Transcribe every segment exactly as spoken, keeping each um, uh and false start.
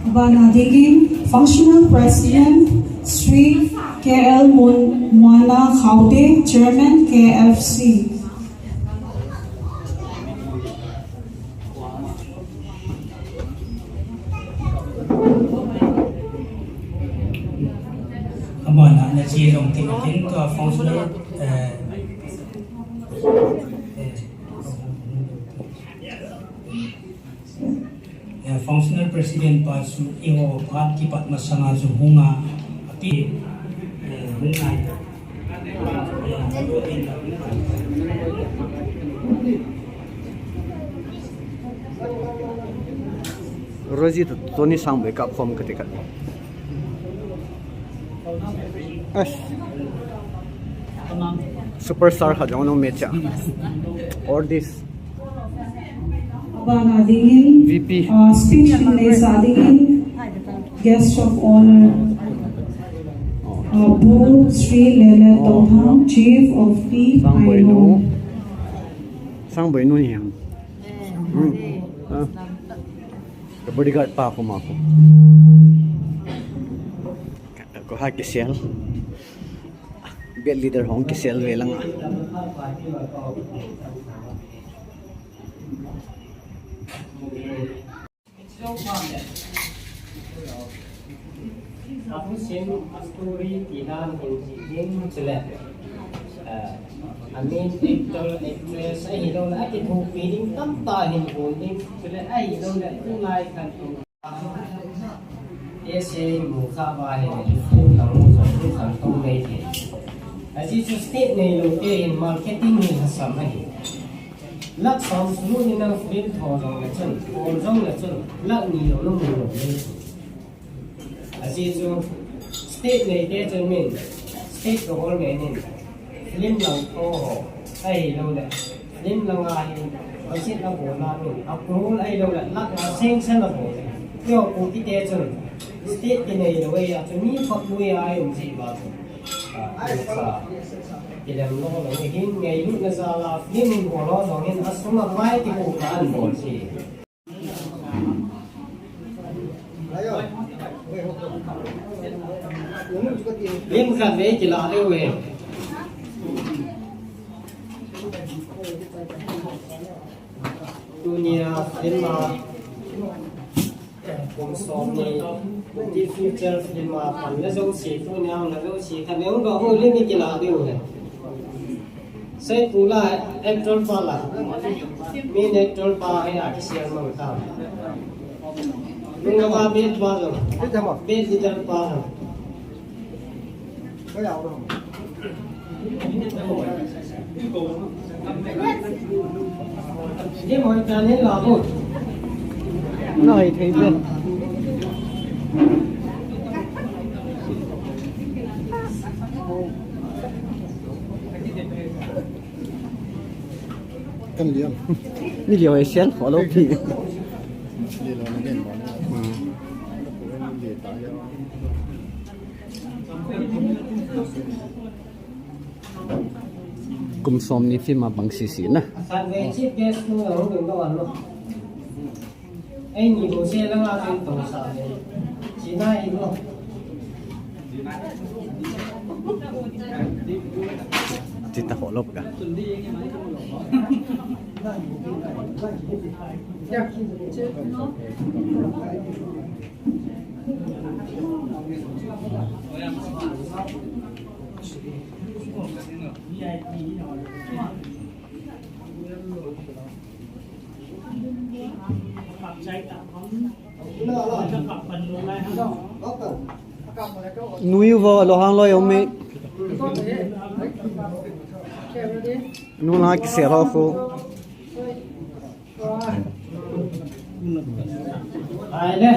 Abana dingin Functional President Sri K L Mon-, Moana Khaute, Chairman K F C. Abana, na chi long ti kin to functional, eh, eh, eh, functional president pa chu eiho phat kipat masanga chu hunga api, eh, hunga. Rosie to Tony Sangboi kap khom kati khat. Yes. Superstar khat jong nong mecha. All this. Abana dingin, V P. Uh, speech nei sa dingin, guest of honor, uh, Pu Sri Lele Tongthang, Chief of Tea Sangboi nu. Pailong. Sangboi nu ni ham. Hmm. Ah. Ka bodyguard pa ko ma ko. Ko ha kisel. Bad leader hong kisel ve lang a. Abu sim a story ti dan hin ji ding chule. Eh, a main actor, actress, ahilouleh akithopi ding tamtah hin bol ding chule, ahilouleh tulai khan tu. Ese mukha ba he, tu tang mu so tu khan tong nei the. Ajeh chu state neilou te hin marketing hi lhasam ahi. Lakh som sung ni nang film tho jong le chun, bol jong le chun, lakh ni lou na mu lou le chun. Ajeh chu state nei te chun min, state government in film lang tho ho, ahilouleh film lang a hin budget la bol a min, a crore ahilouleh lakh a sanction a bol. Eiho Kuki te chun state kinei lou ahi a chu mi khat lui a um ji ba chu. Ah, kilem lou lou hin ngailutna jal a film in bol ho jong hin a sung a pai ti ko ka an bol si. Film khat vei kila leu hen. Tunia film a, kum som ni, ti feature film a pan la jouse, tunia la jouse, khat vei hung ka hung le ni kila leu hen. Sei pu la actor pa la. Main actor pa hi a kisel mang ta. Nung la bad pa jong. Bad leader pa jong. Ni mo ta ni la bu. Noi thei pen. Kan liam. Ni liam ai sian, follow pi. Ni lo na gen ba. Hmm. Ni ta ya. Kum som ni film a bang sisi na. San ve chief guest nu lo ding do an lo. Ei ni ko se la nga ken to sa le. Sina i lo. Ti ta ho lop ka. Nui vo lo hang loi om mi. Nu la kisel ho ko. Ai le.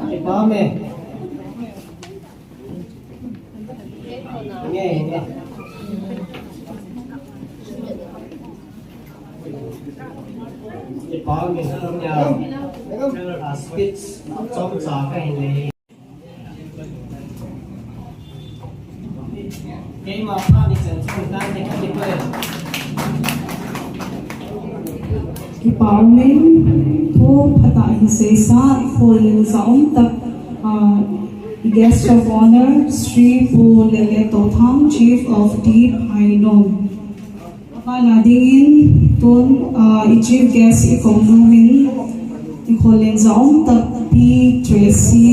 Kipa me. Nge, nge. Kipa me, nge. A speech chomcha kahin nei. Keima pa ni chan chung ta te ka kipa Paomin, thu phatah hin seisah, kholin jaum tak, ah, Guest of Honor, Shri Pu Lele Tothang, Chief of Deep Hainom. Abana dingin, tun, ah, i Chief Guest i kou nomin, i kholin jaum tak Pi Tracy,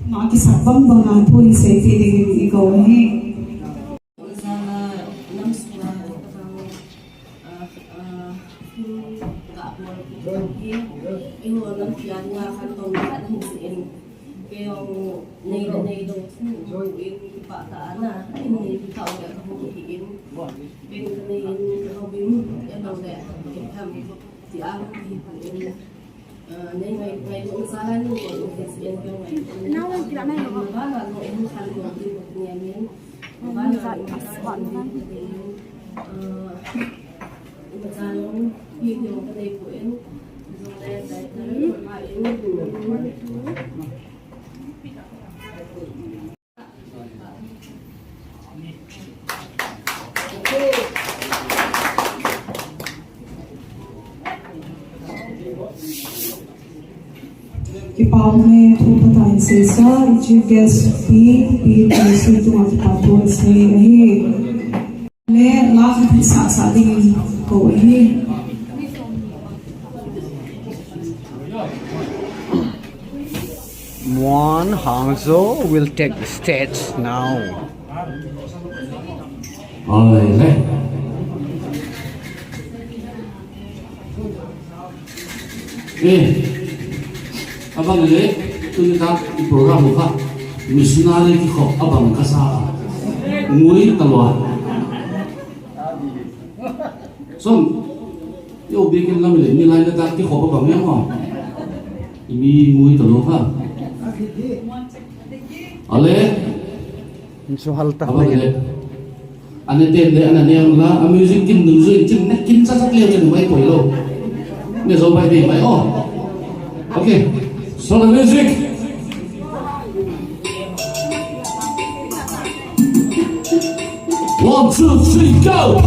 ma kisak bang banga thu hin seipeh dingin i kou ahi. Ozala lam sunga, ah, ah, thil gabol hi, eiho lampi a dinga khantouna khat ahin jeh in, kei jong nei le nei dong thu in kipah tah a na, in nei kipah le kahung hi in, ken kanei in kahung in, eiho le, kei tham, ti a hung hi in. Kipah ume, thu phatah in seisah, Chief Guest Pi, Pi Tracy tunga kipah thu in sei ahi. Le, la khat hin sah sah dingin kou ahi. Muan Hangzo will take the stage now. Oi, le. Eh, abang le, tuni ta i program u kha, missionary kikhop abang kasa. Ngui talou a. Som, yo bikin lam le, mi lai le ta kikhop abang yang mo. Mi ngui talou kha. Ale. Insuhal ta abang le. Ane ten le, ana ne ang la, a music kin dungjuiyin, kin ne, kin cha cha le, kin mai poi lou. Ne jo bai de mai, oh. Okay. So the music. One, two, three, go!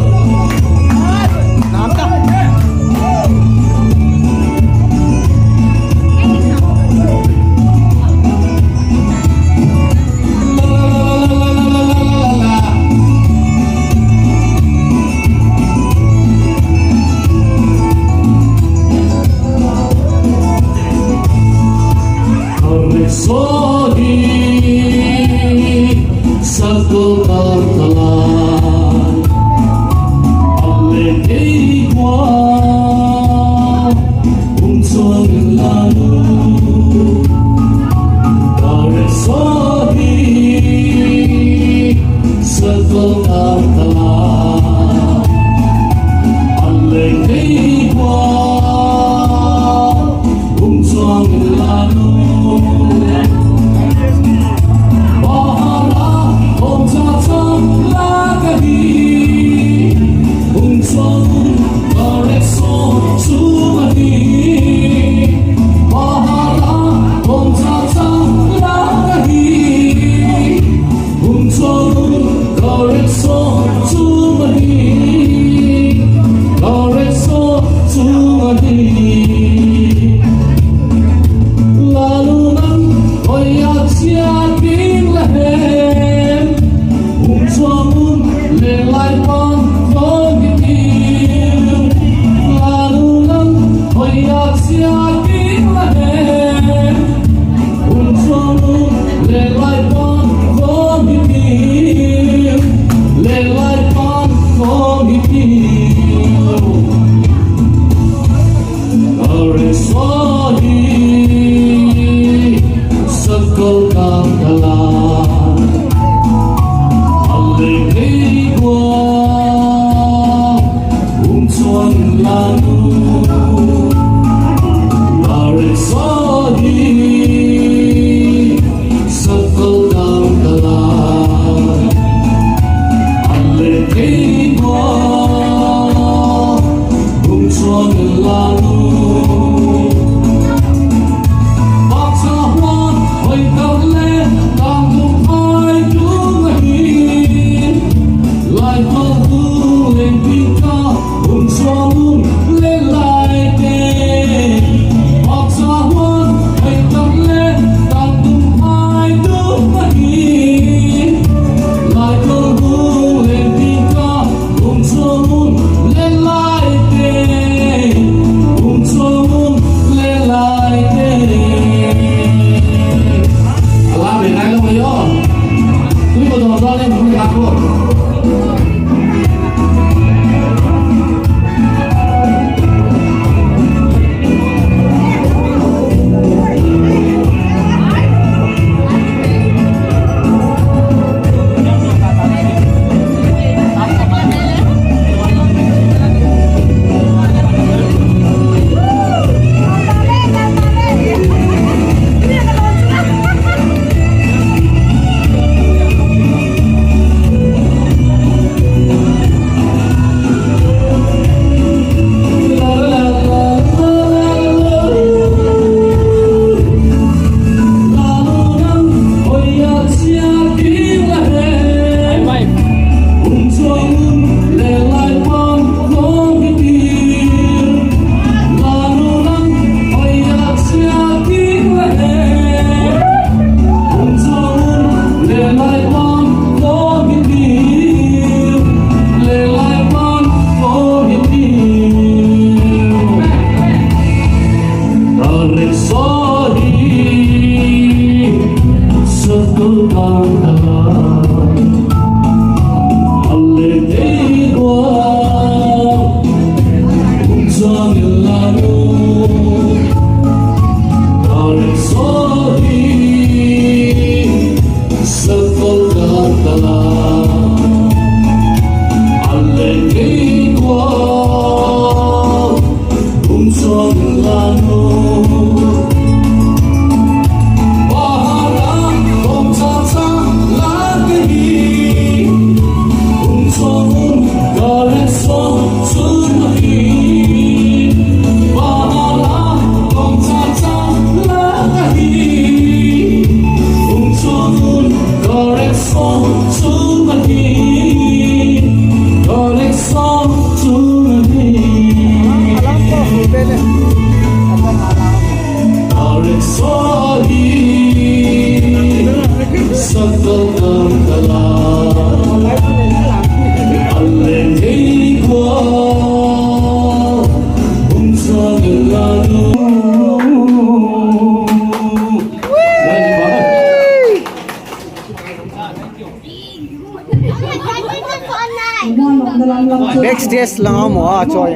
Backstage lang a mo a choi.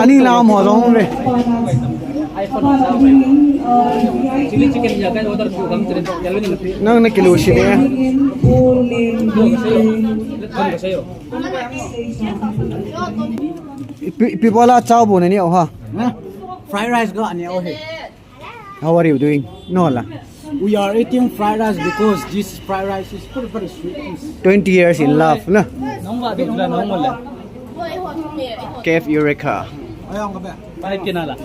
Ani lang mo dong le. Nang na kilu si de. Pi pi bola chao bu na ni o ha. Fried rice ga ani o he. How are you doing? No la. We are eating fried rice because this fried rice is very very sweet. Twenty years in love na. Nong ba dukla nong mo la. Cave Eureka. Ayang ka ba. Pai kinala.